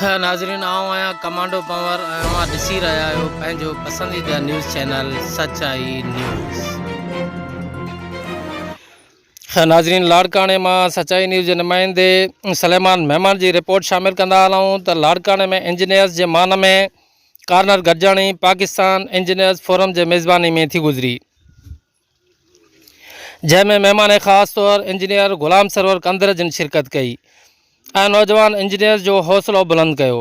ناظرين آئون آهيان ڪمانڊو پنور ۽ اوهان ڏسي رهيا آهيو پنهنجو پسنديده نيوز چينل سچائي نيوز. ناظرين لاڙڪاڻي مان سچائي نيوز جي نمائندي سليمان ميمڻ جي رپورٽ شامل ڪندا هلون ته لاڙڪاڻي ۾ انجنيئرز جي مان ۾ ڪارنر گڏجاڻي پاڪستان انجنيئرز فورم جي ميزباني ۾ ٿي گذري. جنهن ۾ مهمان خاص طور انجنيئر غلام سرور ڪنڌر جن شرڪت ڪئي ۽ نوجوان انجنيئرز جو حوصلو بلند ڪيو.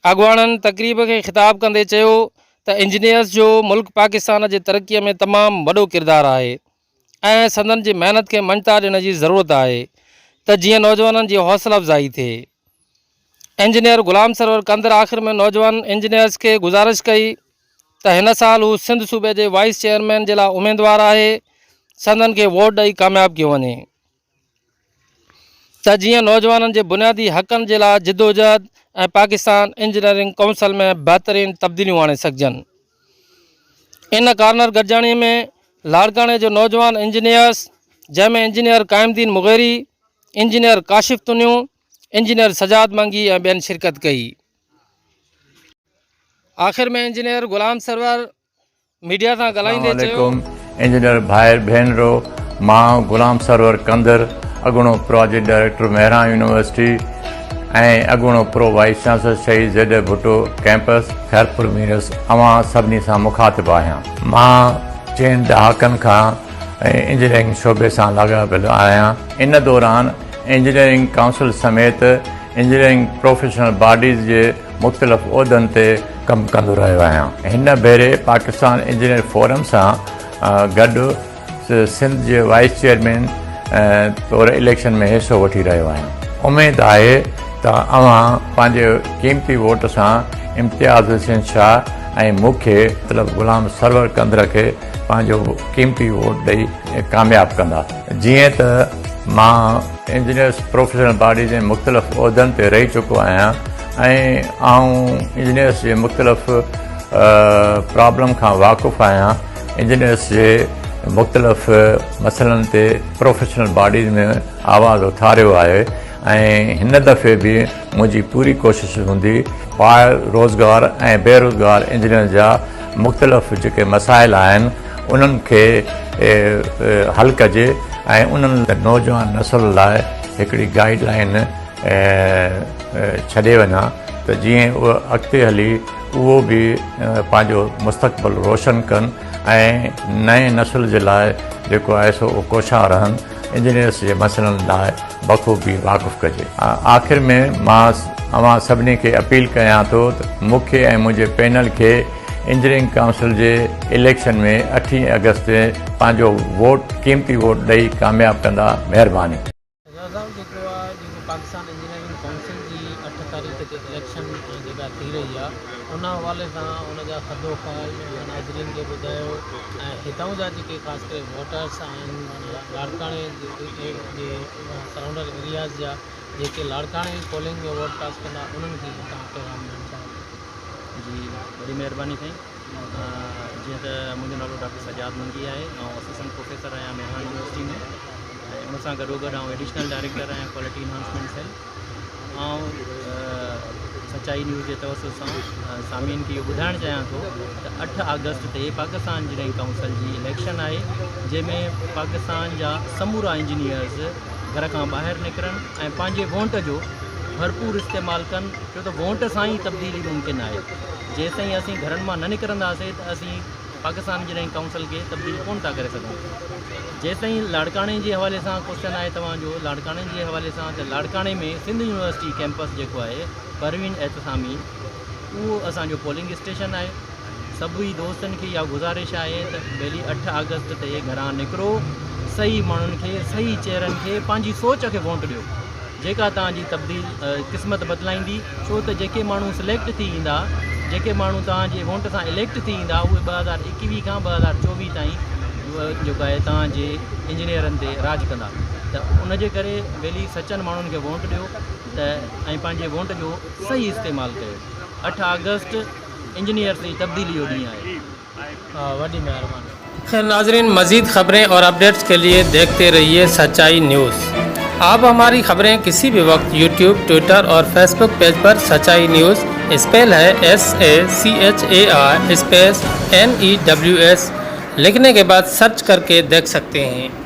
اڳواڻن تقريب کي خطاب ڪندي چيو ته انجنيئرز جو ملڪ پاڪستان جي ترقي ۾ تمام وڏو ڪردار آهي ۽ سندن جي محنت کي مڃتا ڏيڻ جي ضرورت آهي ته جيئن نوجوانن جي حوصله افزائي ٿئي. انجنيئر غلام سرور ڪنڌر آخر ۾ نوجوان انجنيئرز کي گذارش ڪئي ته هن سال هو سنڌ صوبي جي وائيس چيئرمين جي لاء اميدوار آهي، سندن کي ووٽ ڏئي ڪامياب ڪيو وڃي ته جيئن نوجوانن جي بنيادي حقن جي لاء جدوجهد ۽ پاڪستان انجنيئرنگ ڪائونسل ۾ بهترين تبديليون آڻي سگهجن. ان ڪارنر گڏجاڻي ۾ لاڙڪاڻي جو نوجوان انجنيئرس جنهن ۾ engineer Qaim Uddin Mugheri, engineer Kashif Tunio, engineer Sajjad Mangi ۽ ٻين شرڪت ڪئي. آخر ۾ انجنيئر غلام سرور ميڊيا سان اسلام ڳالهائيندي چيو. عليڪم انجنيئر ڀائر ڀينرو مان غلام سرور ڪنڌر اڳوڻو پراجيڪٽ ڊائريڪٽر مهراڻ يونيورسٽي ۽ اڳوڻو پرو وائيس چانسلر شهيد Z A Bhutto campus Khairpur Mirs اوهان سڀني سان مخاطب آهيان. مان چئن ڏهاڪن کان انجنيئرنگ شعبي سان لاڳاپيل آهيان. ان دوران انجنيئرنگ ڪائونسل سميت انجنيئرنگ پروفيشنل باڊيز جي مختلف عهدن تي ڪم ڪندو رهيو آهيان. هن ڀيري پاڪستان انجنيئر فورم سان گڏ سنڌ جي وائيس چيئرمين طور اليڪشن ۾ حصو وٺي رهيو آهيان. اميد آهي ته اوهان پنهنجي قيمتي ووٽ سان امتياز حسين شاهه ۽ مون کي مطلب غلام سرور ڪنڌر کي پنهنجو قيمتي ووٽ ڏئي ڪامياب ڪندا. جيئن ته مان انجنيئرس پروفيشنل باڊي جي مختلف عهدن تي رهي چڪو آهيان ۽ آئون انجنيئرس جي مختلف پرابلم کان واقف آهيان انجنيئرس جي مختلف مسئلن تي پروفيشنل باڊيز ۾ آواز اٿاريو آهي ۽ هن دفعي به منهنجي پوري ڪوشش هوندي پاء روزگار ۽ بي روزگار انجنيئرن جا مختلف جيڪي مسائل آهن انهن کي حل ڪجي ۽ انهن نوجوان نسل لاء هڪڙي گائيڊ لائين ڇڏي وڃان ته جيئن اهي اڳتي هلي اهو به پنهنجو مستقبل روشن ڪن ۽ نئين نسل جي لاء جيڪو آهي سو اهو ڪوشان رهن انجنيئرس جي مسئلن لاء بخوبي واقف ڪجي. آخر ۾ مان اوهان سڀني کي اپيل ڪيان ٿو ته مون کي ۽ منهنجي پينل کي انجنيئرنگ ڪائونسل جي اليڪشن ۾ اٺين آگسٽ تي پنهنجو ووٽ قيمتي ووٽ ڏئي ڪامياب ڪندا. مهرباني. سجاد صاحب جيڪو آ جيڪو پاڪستان انجنيئرنگ ڪائونسل جي اٺ تاريخ تي اليڪشن جيڪا ٿي رهي آ ان حوالي سان ان جا خدوخال ناظرين کي ٻڌايو ۽ هتان جا جيڪي خاص ڪري ووٽرس آهن معنيٰ لاڙڪاڻي جي سرائونڊر ايرياز جا جيڪي لاڙڪاڻي پولنگ ۾ ووٽ ڪاسٽ ڪندا انهن کي توهان پيغام ڏيڻ چاهيو ٿا. جي وڏي مهرباني سائين جيئن ته منهنجو نالو ڊاڪٽر سجاد منگي آهي آئون اسسٽنٽ پروفيسر آهيان مهراڻ يونيورسٽي ۾ ۽ ان سان گڏو گڏ آئون ايڊيشنل ڊائريڪٽر آهيان ڪوالٽي انهانسمينٽ سيل آئون سچائي نيوز جي توسط سان سامعين کي اهو ٻڌائڻ چاهيان ٿو ته اٺ آگسٽ تي پاڪستان انجنيئرنگ ڪائونسل جي اليڪشن آهي جنهن ۾ پاڪستان جا سمورا انجنيئرز گهر کان ٻاهر نڪرن ۽ پنهنجي وونٽ جو ڀرپور استعمال ڪن ڇو ته وونٽ سان ئي تبديلي ممڪن آهي جيستائين اسين گهرن مان نه نڪرنداسين ته اسين پاڪستان انجنيئرنگ ڪائونسل کي تبديل ڪونه ٿا ڪري سگهون. جيستائين لاڙڪاڻي جي حوالي سان ڪوسچن آهي توهان جو لاڙڪاڻي جي حوالي سان ته لاڙڪاڻي ۾ سنڌ يونيورسٽي ڪيمپس جيڪو آهي پروين اعتصامي اهو اسان جو پولنگ اسٽيشن آهي سڀئي دوستن کي اها گذارش آهي ته ٻيلي اٺ آگسٽ تي گهران نڪرو صحيح ماڻهن کي صحيح چهرن کي پنهنجي سوچ کي ووٽ ڏيو جيڪا توهان جي تبديل قسمت بدلائيندي ڇو ته جيڪي ماڻهو سليڪٽ ٿي ايندا جيڪي ماڻهو توهان جي ووٽ سان اليڪٽ ٿي ايندا اهي 2021 کان 2024 تائين جيڪو آهي توهان جي انجنيئرن تي راڄ ڪندا ته ان جي ڪري ويلي سچن ماڻهن کي ووٽ ڏيو ته ۽ پنهنجي ووٽ جو صحيح استعمال ڪيو اٺ آگسٽ انجنيئرس جي تبديلي جو ڏينهن آهي. وڏي مهرباني. خير ناظرين مزيد خبرين اور اپڊيٽس کے لئي ديکتي رهيي سچائي نيوز. आप हमारी खबरें किसी भी वक्त यूट्यूब, ट्विटर और फेसबुक पेज पर सच्चाई न्यूज़, स्पेल है SACHAI space NEWS, लिखने के बाद सर्च करके देख सकते हैं।